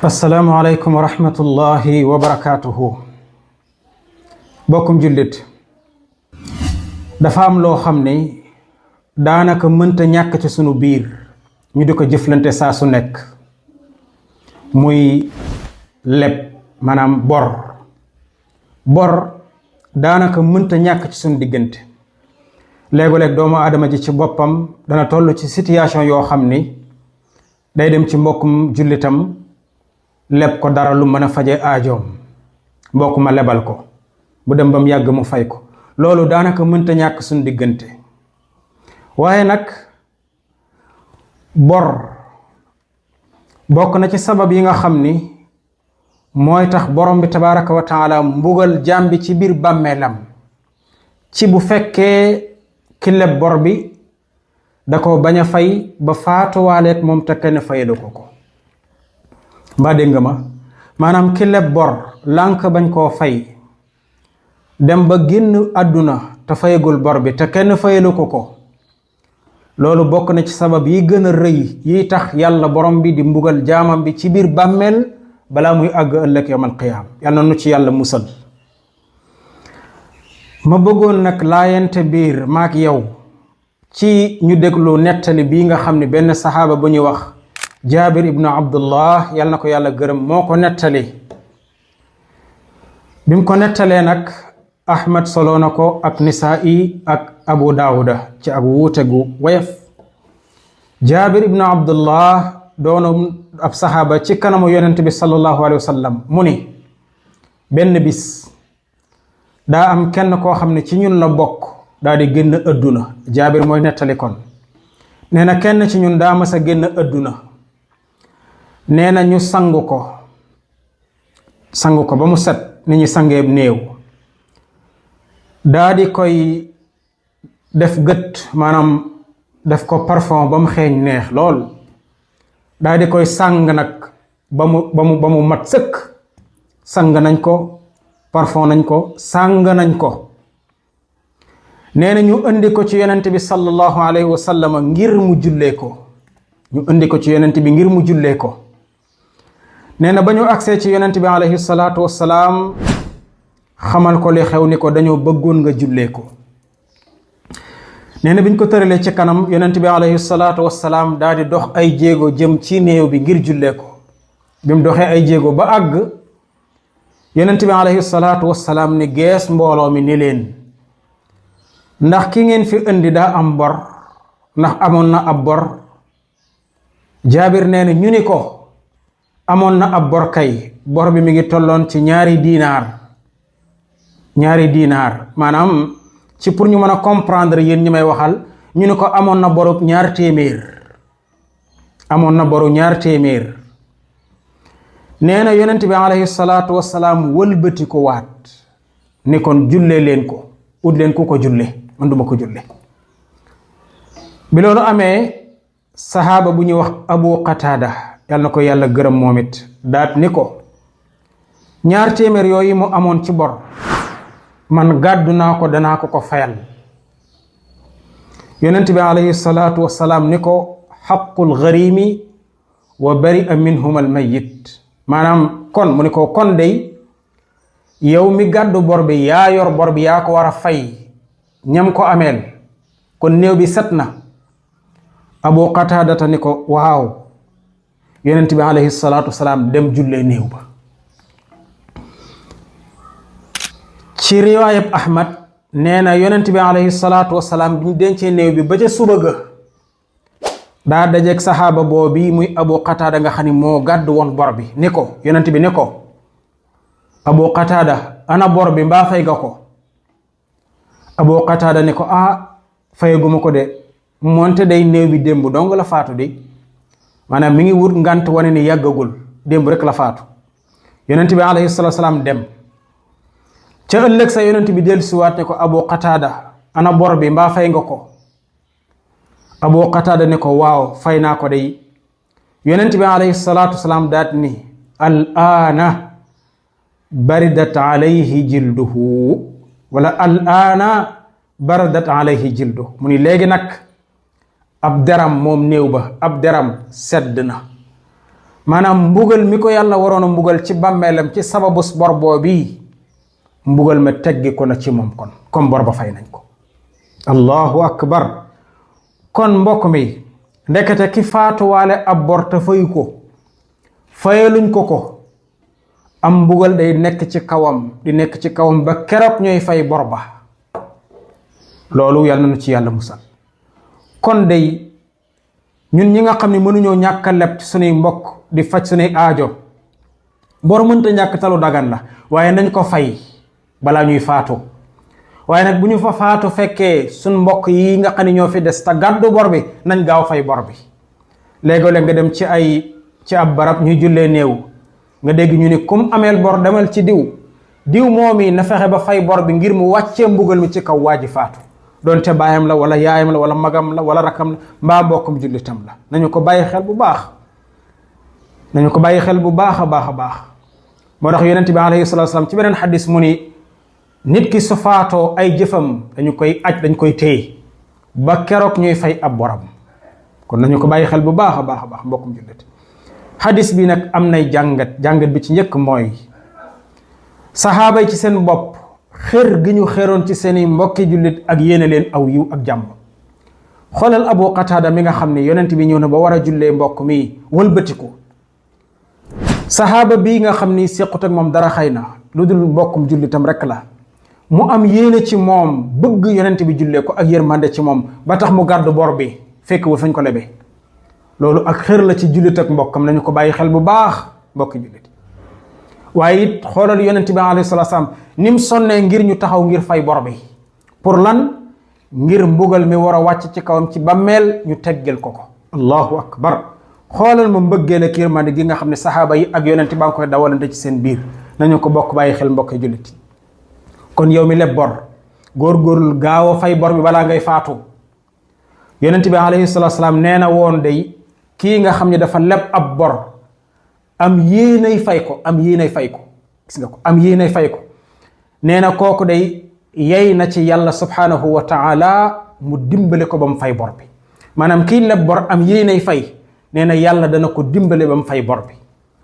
assalaamu aleykum wa rahmatullahi wa barakaatuhu. bokkum jullit, dafa am loo xam ne daanaka mënta ñàkk ci sunu biir ñu di ko jëflante saa su nekk, muy leb, maanaam bor daanaka mënta ñàkk ci sunu diggante. léego-léeg doomu aadama ji ci boppam dana toll ci situation yoo xam ni day dem ci mbokkum jullitam leb ko dara lu mën a faje aajoom, mbokk ma lebal ko, bu dem ba mu yàgg mu fay ko. loolu daanaka mënta ñàkk suñu diggante. waaye nag bor bokk na ci sabab yi nga xam ni mooy tax borom bi tabaraka wa taala mbugal jaam bi ci biir bàmmeelam, ci bu fekkee ki leb bor bi da ko bañ a fay ba faatuwaaleet moom te kenn fayalu ko. mbaa dégg nga ma? maanaam ki leb bor lànk bañ koo fay, dem ba génn àdduna te fayagul bor bi te kenn fayalu ko. loolu bokk na ci sabab yi gën a rëy yi tax yàlla borom bi di mbugal jaamam bi ci biir bàmmeel balaa muy àgg ëllëg yawmal qiyaam. yàlla nu ci yàlla musal. ma bëggoon nag laayante biir maak yow ci ñu déglu nettali bii nga xam ne benn saxaaba bu ñuy wax Jaabir ibnu Abdullah, yàlla na ko yàlla gërëm, moo ko nettali. bi mu ko nettalee nag Ahmad solo na ko ak Nisaa'i ak Abu Daawuda ci ak wuute gu woyof. Jaabir ibnu Abdullah doonu ab saxaaba ci kanamu yonent bi sallallahu alayhi wa sallam mu ni benn bis daa am kenn koo xam ne ci ñun la bokk daa di génn adduna. Jaabir mooy nettali kon. nee na kenn ci ñun daa mas a génn adduna. nee na ñu sangu ko ba mu set ni ñu sangeeb néew, daa di koy def gët, maanaam def ko parfum ba mu xeeñ neex lool, daa di koy sàng nag ba mu mat sëkk. sang nañ ko, parfum nañ ko, sàng nañ ko. nee na ñu indi ko ci yonent bi sallallahu alayhi wa sallam ngir mu jullee ko. ñu indi ko ci yonent bi ngir mu jullee ko. nee na ba ñu agsee ci yonent bi alayhi salaatu wassalaam xamal ko li xew ni ko dañoo bëggoon nga jullee ko. nee na bi ñu ko tëralee ci kanam yonent bi alayhi salaatu wassalaam daal di dox ay jéego jëm ci néew bi ngir jullee ko. bi mu doxee ay jéego ba àgg, yonent bi alayhi salaatu wassalaam ni gees mbooloo mi ni leen, ndax ki ngeen fi indi daa am bor, ndax amoon na ab bor? Jaabir nee na ñu ni ko amoon na ab bor kay. bor bi mi ngi tolloon ci ñaari diinaar, maanaam ci pour ñu mën a comprendre yéen ñi may waxal, ñu ni ko amoon na boru ñaar téeméer. nee na yonent bi alayhi salaatu wassalaam wëlbati ko waat ni kon jullee leen ko, ut leen ku ko julle, man duma ko julle. bi loolu amee, sahaaba bu ñuy wax Abu Qatada, yàlla na ko yàlla gërëm moom it, daat ni ko 200 yooyu mu amoon ci bor man gàddu naa ko, danaa ko fayal. yonent bi alayhi salaatu wassalaam ni ko xaqul gharimi wa bari'a minhum al mayyit. maanaam kon mu ni ko kon day yow mi gàddu bor bi yaa yor bor bi, yaa ko war a fay ñam ko ameel, kon néew bi set na. Abu Qataadata ni ko waaw. yonent bi alayhi salaatu wasalaam dem jullee néew ba. ci riwaayab Ahmad nee na yonent bi alayhi salaatu wasalaam bi ñu dencee néew bi ba ca suba ga daa dajeeg saxaaba boobi muy Abu Qataada nga xam ni moo gàddu woon bor bi, ni ko yonent bi ni ko Abu Qataada ana bor bi mbaa fay nga ko? Abu Qataada ni ko fayaguma ko de, moonte day néew bi démb dong la faatu de, maanaam mi ngi wut ngant wane ni yàggagul, démb rek la faatu. yonent bi alayhi salaatu salaam dem ca ëllëg sa yonent bi dellusiwaat ne ko Abu Qataada ana bor bi mbaa fay nga ko? Abu Qataada ne ko waaw fay naa ko day. yonent bi alayhi salaatu salaam daat ni al aana baridat alayhi jilduhu, wala al aana baradat alayhi jilduhu. mu ni léegi nag ab deram moom néew ba ab deram sedd na, maanaam mbugal mi ko yàlla waroon a mbugal ci bàmmeelam ci sababus bor boobii mbugal ma teggi ko na ci moom kon comme bor ba fay nañ ko. allahu akbar. kon mbokk mi ndekete ki faatuwaale ab bor te fayu ko fayaluñ ko am mbugal day nekk ci kawam di nekk ci kawam ba keroog ñooy fay bor ba. loolu yàlla na ci yàlla musal. kon day ñun ñi nga xam ne mënuñoo ñàkk a leb ci sunuy mbokk di faj sunuy aajo bor mënta ñàkk talu dagan la waaye nañ ko fay balaa ñuy faatu. waaye nag bu ñu fa faatu fekkee suñ mbokk yi nga xam ne ñoo fi des te gàddu bor bi nañ gaaw fay bor bi. léegoo-léeg nga dem ci ab barab ñuy jullee néew nga dégg ñu ni kum ameel bor demal ci diw moom yi na fexe ba fay bor bi ngir mu wàccee mbugal mi ci kaw waa ji faatu doonte baayam la wala yaayam la wala magam la wala rakam la mbaa mbokkum jullitam la. nañu ko bàyyi xel bu baax. nañu ko bàyyi xel bu baax a baax a baax. moo tax yonent bi alayhi salaatu salaam ci beneen xadis mu ni nit ki su faatoo ay jëfam dañu koy aj dañ koy téye ba keroog ñuy fay ab boram. kon nañu ko bàyyi xel bu baax a baax a baax mbokkum jullit. xadis bi nag am nay jàngat bi ci njëkk mooy saxaaba yi ci seen bopp xër gi ñu xeroon ci seeni mbokki jullit ak yéene leen aw yiw ak jàmm. xoolal Abu Qatada mi nga xam ne yonent bi ñëw na ba war a jullee mbokk mi wëlbatiku saxaaba bii nga xam ni séqut ak moom dara xëy na lu dul mbokkum jullitam rek la mu am yéene ci moom bëgg yonent bi jullee ko ak yërmande ci moom ba tax mu gàddu bor bi fekk wul fañ ko lebee. loolu ak xër la ci jullit ak mbokkam nañu ko bàyyi xel bu baax mbokki jullit. waaye it xoolal yonent bi alayhi salaatu salaam ni mu sonnee ngir ñu taxaw ngir fay bor bi pour lan ngir mbugal mi war a wàcc ci kawam ci bàmmeel ñu teggel ko. allahu akbar. xoolal ma mbëggeel ak yërmande gi nga xam ne saxaaba yi ak yonent ba nga koy dawalante ci seen biir nañu ko bokk bàyyi xel mbokki jullit. kon yow mi leb bor góorgóorlu gaaw a fay bor bi balaa ngay faatu. yonent bi alayhi salaatu salaam nee na woon day kii nga xam ne dafa leb ab bor am yéenay fay ko gis nga ko am yéenay fay ko nee na kooku day yey na ci yàlla subhanahu wa taala mu dimbale ko ba mu fay bor bi. maanaam kii leb bor am yéenay fay nee na yàlla dana ko dimbale ba mu fay bor bi.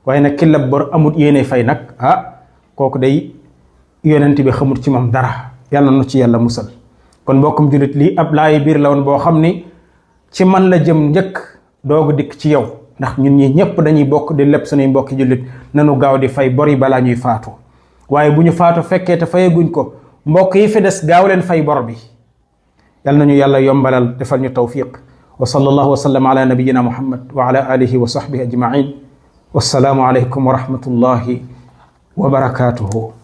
waaye nag ki leb bor amut yéenay fay nag kooku day yonent bi xamut ci moom dara yàlla na ci yàlla musal. kon mbokkum jullit lii ab laay biir la woon boo xam ni ci man la jëm njëkk doogu dikk ci yow ndax ñun ñi ñëpp dañuy bokk di leb suñuy mbokki jullit nanu gaaw di fay bor yi balaa ñuy faatu. waaye bu ñu faatu fekkee te fayaguñ ko mbokk yi fi des gaaw leen fay bor bi. yal nañu yàlla yombalal defal ñu tawfiq. wa sallallahu wa sallam ala nabiyyina muhammad wa ala alihi wa sahbihi ajmain. wassalaamu alaykum wa rahmatullahi wa barakatuhu.